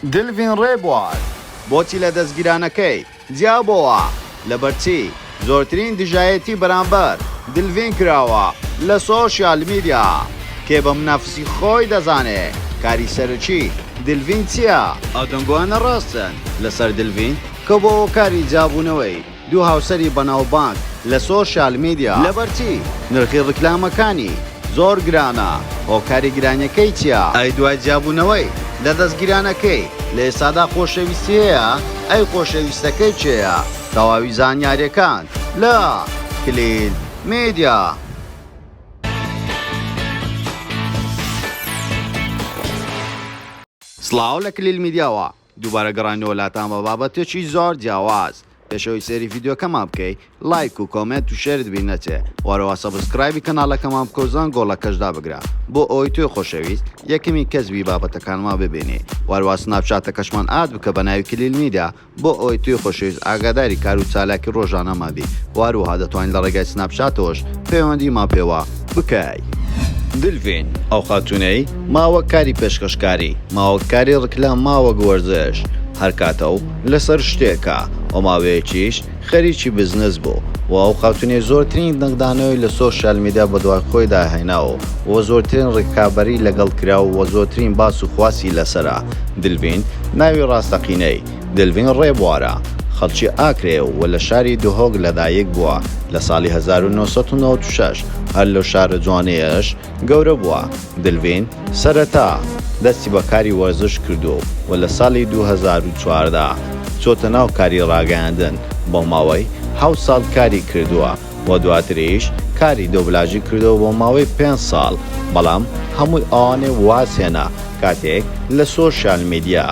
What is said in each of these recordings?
دلڤین ڕێبوار بۆچی لە دەزگیرانەکەی جیابۆوە؟ لەبەرچی زۆرترین دژایەتی بەرامبەر دلڤین کراوە لە سۆشیال میدیا؟ کێ بە منافسی خۆی دەزانێ؟ کاری سەرەکی دلڤین چیە؟ ئەو دەنگۆیانە ڕاستن لەسەر دلڤین کە بۆ هۆکاری جیابوونەوەی دوو هاوسەری بەناوبانگ لە سۆشیال میدیا. لەبەرچی نرخی ڕیکلامەکانی زۆر گرانە؟ هۆکاری گرانیەکەی چیە؟ ئەی دوای جیابوونەوەی لە دەستگیرانەکەی لە ئێستادا خۆشەویستی هەیە؟ ئەی خۆشەویستەکەی کێیە؟ تەواوی زانیاریەکان لە کلیل میدیا. سڵاو لە کلیل میدیاوە دووبارە گەڕاینەوە لاتان بە بابەتێکی زۆر جیاواز پێش ئەوەی سەیری ڤیدیۆکەمان بکەی لایک و comment و share ت بیر نەچێ وەرەوە subscribe ی کەناڵەکەمان بکە و زەنگۆڵەکەش دابگرە بۆ ئەوەی تۆی خۆشەویست یەکەمین کەس بی بابەتەکانمان ببینی وەروا سناپچاتەکەشمان add بکە بە ناوی کلیل میدیا بۆ ئەوەی تۆی خۆشەویست ئاگاداری کار و چالاکی ڕۆژانەمان بی و هەروەها دەتوانی لە ڕێگای سناپچاتەوەش پەیوەندیمان پێوە بکەی. دلڤین، ئەو خاتوونەی ماوەک کاری پێشکەشکاری، ماوەک کاری ڕکلام ماوەک وەرزش، هەر کاتە و لەسەر شتێکە و ماوەیەکیش خەریکی بزنس بوو و ئەو خاتوونەی زۆرترین دەنگدانەوەی لە سۆشیال میدیا بەدوای خۆیدا هێنا و و زۆرترین ڕکابەری لەگەڵ کرا و زۆرترین باس و خواسی لەسەرە. دلڤین ناوی ڕاستەقینەی، دلڤین ڕێبوارە، خەڵکی ئاکرێ و لە شاری دهۆک لەدایک بووە، لە ساڵی 1996 هەر لەو شارە جوانەیەش گەورە بووە. دلڤین سەرەتا دەستی بە کاری وەرزش کردووە و لە ساڵی 2014 چۆتە ناو کاری ڕاگەیاندن، بۆ ماوەی حەوت ساڵ کاری کردووە و دواتریش کاری دۆبلاژی کردووە بۆ ماوەی پێنج ساڵ، بەڵام هەمووی ئەوانەی واز هێنا کاتێک لە سۆشیال میدیا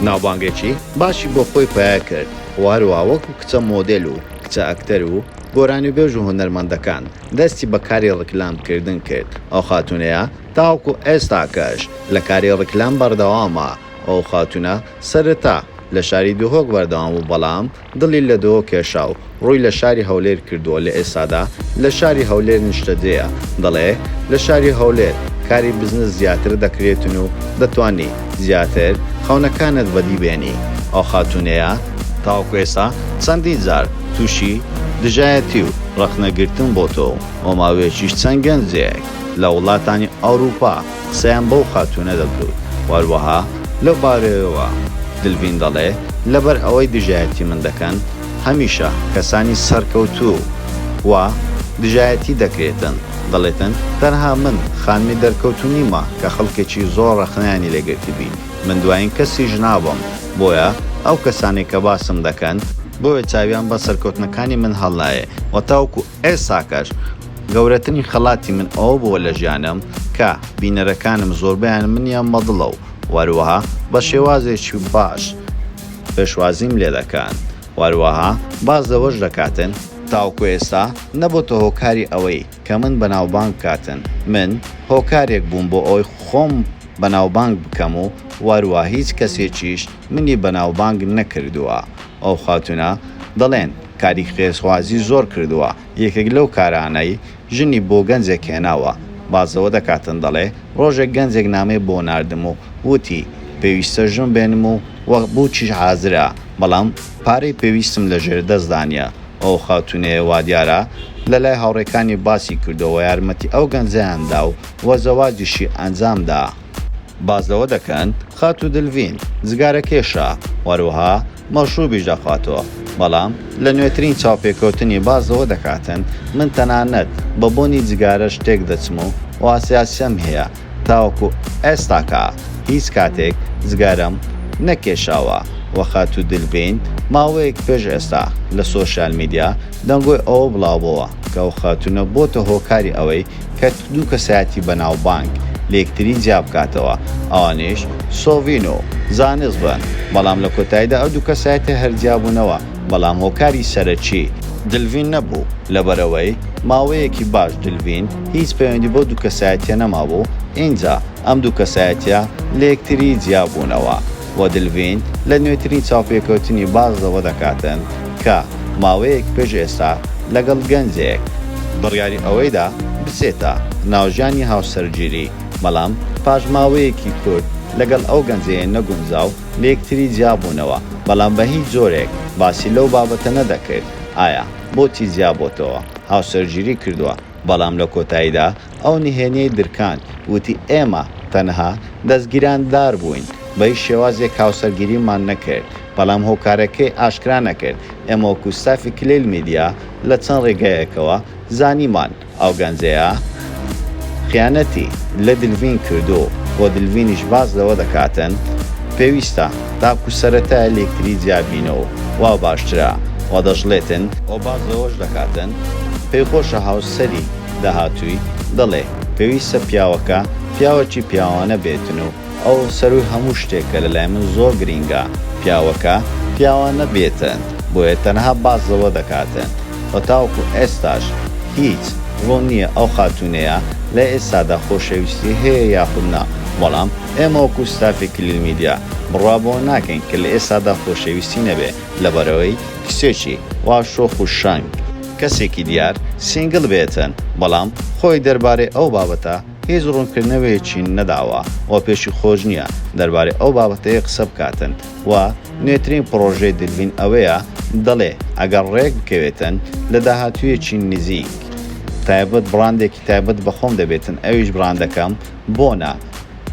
ناوبانگێکی باشی بۆ خۆی پەیا کرد و هەروەها وەکو کچە مۆدێل و کچە ئەکتەر و گۆرانیبێژ و هونەرمەندەکان دەستی بە کاری ڕیکلام کردن کرد، ئەو خاتوونەیە تاوەکو ئێستاکەش لە کاری ڕیکلام بەردەوامە، ئەو خاتوونە سەرەتا لە شاری دهۆک بەردەوام بوو بەڵام دڵی لە دهۆک کێشا و ڕووی لە شاری هەولێر کردووە لە ئێستادا لە شاری هەولێر نیشتەجێیە، دەڵێ، لە شاری هەولێر کاری بزنس زیاتر دەکرێتن و دەتوانی زیاتر خەونەکانت بەدی بێنی. ئەو خاتوونەیە تاوەکو ئێستا چەندین جار تووشی دژایەتی و ڕەخنەگرتن بۆتەوە و ماوەیەکیش چەند گەنجێک لە وڵاتانی ئەوروپا قسەیان بەو خاتوونە دەکرد و هەروەها لەو بارەیەوە دلڤین دەڵێ، لەبەر ئەوەی دژایەتی من دەکەن، هەمیشە کەسانی سەرکەوتوو و دژایەتی دەکرێتن، دەڵێتن تەنها من خانمی دەرکەوتوو نیمە کە خەڵکێکی زۆر ڕەخنەیانی لێ گرتبی، من دوایین کەسیش نابم، بۆیە ئەو کەسانەی کە باسم دەکەن، بۆیە چاویان بە سەرکەوتنەکانی من هەڵنایێ و تاوەکو ئێستاکەش گەورەترین خەڵاتی من ئەوە بووە لە ژیانم کە بینەرەکانم زۆربەیان منیان بەدڵە و هەروەها بە شێوازێکی باش پێشوازیم لێدەکەن و هەروەها باس لەوەش دەکاتن تاوەکو ئێستا نەبۆتە هۆکاری ئەوەی کە من بەناوبانگ بکاتن من هۆکارێک بووم بۆ ئەوەی خۆم بەناوبانگ بکەم و هەروەها هیچ کەسێکیش منی بەناوبانگ نەکردووە ئەو خاتوونە دەڵێن کاری خێرخوازی زۆر کردووە یەکێک لەو کارانەی ژنی بۆ گەنجێک هێناوە باس لەوە دەکاتن دەڵێ ڕۆژێک گەنجێک نامەی بۆ ناردم و وتی پێویستە ژن بێنم و وە بووکیش حازرە بەڵام پارەی پێویستم لە ژێر دەستدا نیە ئەو خاتوونەیە وادیارە لەلای هاوڕێکانی باسی کردووە وە یارمەتی ئەو گەنجەیان دا و وە زەواجیشی ئەنجام دا. باس لەوە دەکەن خاتوو دلڤین جگارەکێشە و هەروەها مەشروبیش دەخواتەوە، بەڵام لە نوێترین چاوپێکەوتنی باس لەوە دەکاتن من تەنانەت بە بۆنی جگارەش تێکدەچم و واسیاسیەم هەیە تاوەکو ئێستاکە هیچ کاتێک جگارەم نەکێشاوە و خاتوو دلڤین ماوەیەک پێش ئێستا لە سۆشیال میدیا دەنگۆی ئەوە بڵاوبۆوە کە ئەو خاتوونە بۆتە هۆکاری ئەوەی کە دوو کەسایەتی بەناوبانگ لەیەکتری جیابکاتەوە ئەوانیش سۆڤین و زانست بن بەڵام لە کۆتاییدا ئەو دوو کەسایەتیە هەر جیابوونەوە بەڵام هۆکاری سەرەکی دلڤین نەبوو لەبەرئەوەی ماوەیەکی باش دلڤین هیچ پەیوەندی بەو دوو کەسایەتیە نەمابوو ئینجا ئەم دوو کەسایەتیە لەیەکتری جیابوونەوە و دلڤین لە نوێترین چاوپێکەوتنی باس لەوە دەکاتن کە ماوەیەک پێش ئێستا لەگەڵ گەنجێک بڕیاری ئەوەیدا بچێتە ناو ژیانی هاوسەرگیری، بەڵام پاش ماوەیەکی کورت. لەگەڵ ئەو گەنجەیە نەگونجا و لەیەکتری جیابوونەوە، بەڵام بە هیچ جۆرێک باسی لەو بابەتە نەدەکرد ئایا بۆچی جیابۆتەوە، هاوسەرگیری کردووە، بەڵام لە کۆتاییدا ئەو نهێنیەی درکاند، وتی ئێمە تەنها دەستگیراندار بووین، بە هیچ شێوازێک هاوسەرگیریمان نەکرد، بەڵام هۆکارەکەی ئاشکرا نەکرد، ئێمە وەکو ستافی کلیل میدیا لە چەند ڕێگایەکەوە زانیمان ئەو گەنجەیە خیانەتی لە دلڤین کردو و دلڤینیش باس لەوە دەکاتن پێویستە تاکو سەرەتایە لێکتری جیابینەوە وا باشترە و دەشڵێتن و باس لەوەش دەکاتن پێیخۆشە هاوسەری داهاتووی دەڵێ پێویستە پیاوەکە پیاوەکی پیاوانە بێتن و ئەو سەرووی هەموو شتێکە لەلای من زۆر گرینگە پیاوەکە پیاوانە بێتن بۆیە تەنها باس لەوە دەکاتن و تاوەکو ئێستاش هیچ ڕوون نییە ئەو خاتوونەیە لە ئێستادا خۆشەویستی هەیە یاخود نا بەڵام ئێمە وەکو ستافی کلیل میدیا بڕوا بەوە ناکەین کە لە ئێستادا خۆشەویستی نەبێ لەبەرئەوەی کچێکی وا شۆخ و شەنگ کەسێکی دیار single بێتن بەڵام خۆی دەربارەی ئەو بابەتە هیچ ڕوونکردنەوەیەکی نەداوە و پێشی خۆش نییە دەربارەی ئەو بابەتەیە قسە بکاتن و نوێترین پڕۆژەی دلڤین ئەوەیە دەڵێ ئەگەر ڕێک بکەوێتن لە داهاتوویەکی نزیک تایبەت بڕاندێکی تایبەت بە خۆم دەبێتن ئەویش بڕاندەکەم بۆنە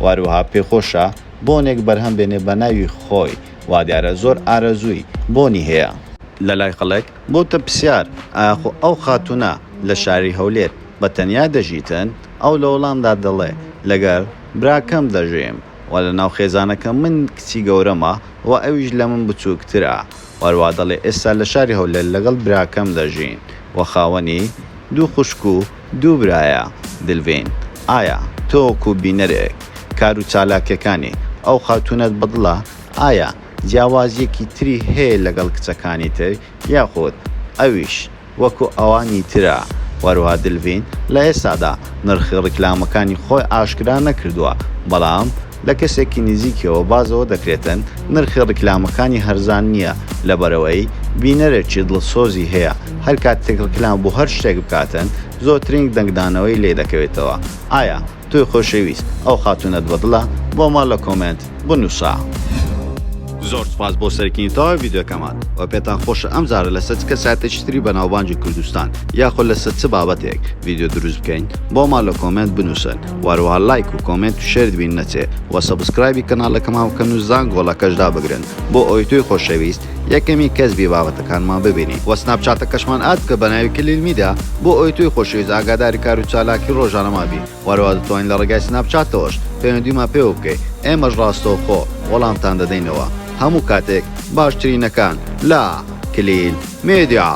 واروەها پێخۆشە بۆنێک بەرهەم بێنێ بە ناوی خۆی وادیارە زۆر ئارەزووی بۆنی هەیە. لەلای خەڵک بۆتە پرسیار ئاخۆ ئەو خاتوونە لە شاری هەولێر بە تەنیا دەژیتن؟ ئەو لە وەڵامدا دەڵێ لەگەر براکەم دەژیم و لە ناو خێزانەکەم من کچی گەورەمە و ئەویش لە من بچووکترە. وەروا دەڵێ ئێستا لە شاری هەولێر لەگەڵ براکەم دەژین و خاوەنی دوو خوشک و دوو برایە. دلڤین، ئایا تۆ وەکوو بینەرێک کار و چالاکیەکانی ئەو خاتوونەت بەدڵە؟ ئایا جیاوازیەکی تری هەیە لەگەڵ کچەکانی تر یاخود ئەویش وەکو ئەوانی ترە؟ وەروها دلڤین لە ئێستادا نرخی ڕیکلامەکانی خۆی ئاشکرا نەکردووە بەڵام لە کەسێکی نزیکیەوە بازەوە دەکرێتن نرخی ڕیکلامەکانی هەرزان نیە لەبەرئەوەی بینەرێکی دڵسۆزی هەیە هەرکاتێک ڕیکلام بۆ هەر شتێک بکاتن زۆرترین دەنگدانەوەی لێدەکەوێتەوە ئایا تۆی خۆشەویست ئەو خاتوونەت بەدڵە بۆمان لە comment بنووسە. زۆر سوپاس بۆ سەرکردنی تەواوی ڤیدیۆکەمان وە پێتان خۆشە ئەم جارە لەسەر چ کەسایەتێکی تری بەناوبانگی کوردستان یاخود لەسەر چ بابەتێک ڤیدیۆ دروست بکەین بۆمان لە comment بنووسن وەهەروەها لایک و comment و share ت بیر نەچێ وە subscribe ی کەناڵەکەمان بکەن و زانگۆڵەکەش دابگرن بۆ ئەوەی تۆی خۆشەویست یەکەمین کەس بی بابەتەکانمان ببینی وە سناپچاتەکەشمان add بکە بەناوی کلیل میدیا بۆ ئەوەی تۆی خۆشەویست ئاگاداری کار و چالاکی ڕۆژانەمان بی وەهەروەها دەتوانین لە ڕێگای سناپچاتەوەش پەیوەندیمان پێوە بکەی ئێمەش ڕاستەوخۆ وەڵامتان دەدەینەوە هەموو کاتێک باشترینەکان لە کلیل میدیا.